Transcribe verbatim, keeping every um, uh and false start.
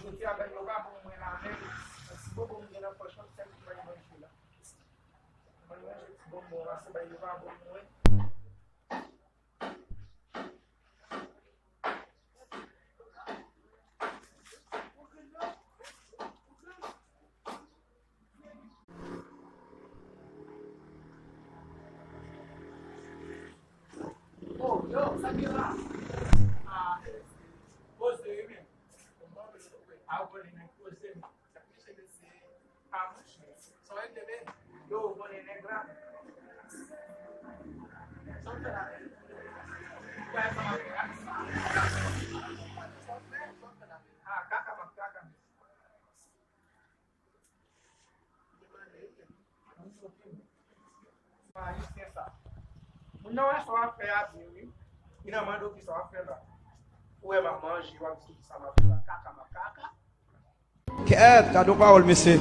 Ti bagay yo pa bon mwen la menm. Ti bonbon m gen nan pòch mwen, se li bay manje la. Mwen manje ti bonbon an, se bay yo pa bon mwen. Oh, yo, sa ki la? Ah, poze wi men. Ah, ou konnen nèg poze men. Sa ki se mesye pa mouche. Sa w te men. Yo, ou konnen nèg la. Sa w fè la men. Ou wè sa w ap fè la. Sa w fè, sa w fè la men. Ah, kaka m ap kaka men. Ayisyen sa. Moun nan wè sa w ap fè a byen wi. Li nan mande w kisa w ap fè la. Ou wè m ap manje, w ap di kisa m ap fè la. Kaka m ap kaka. Kèt, gade yon pawòl, mesye.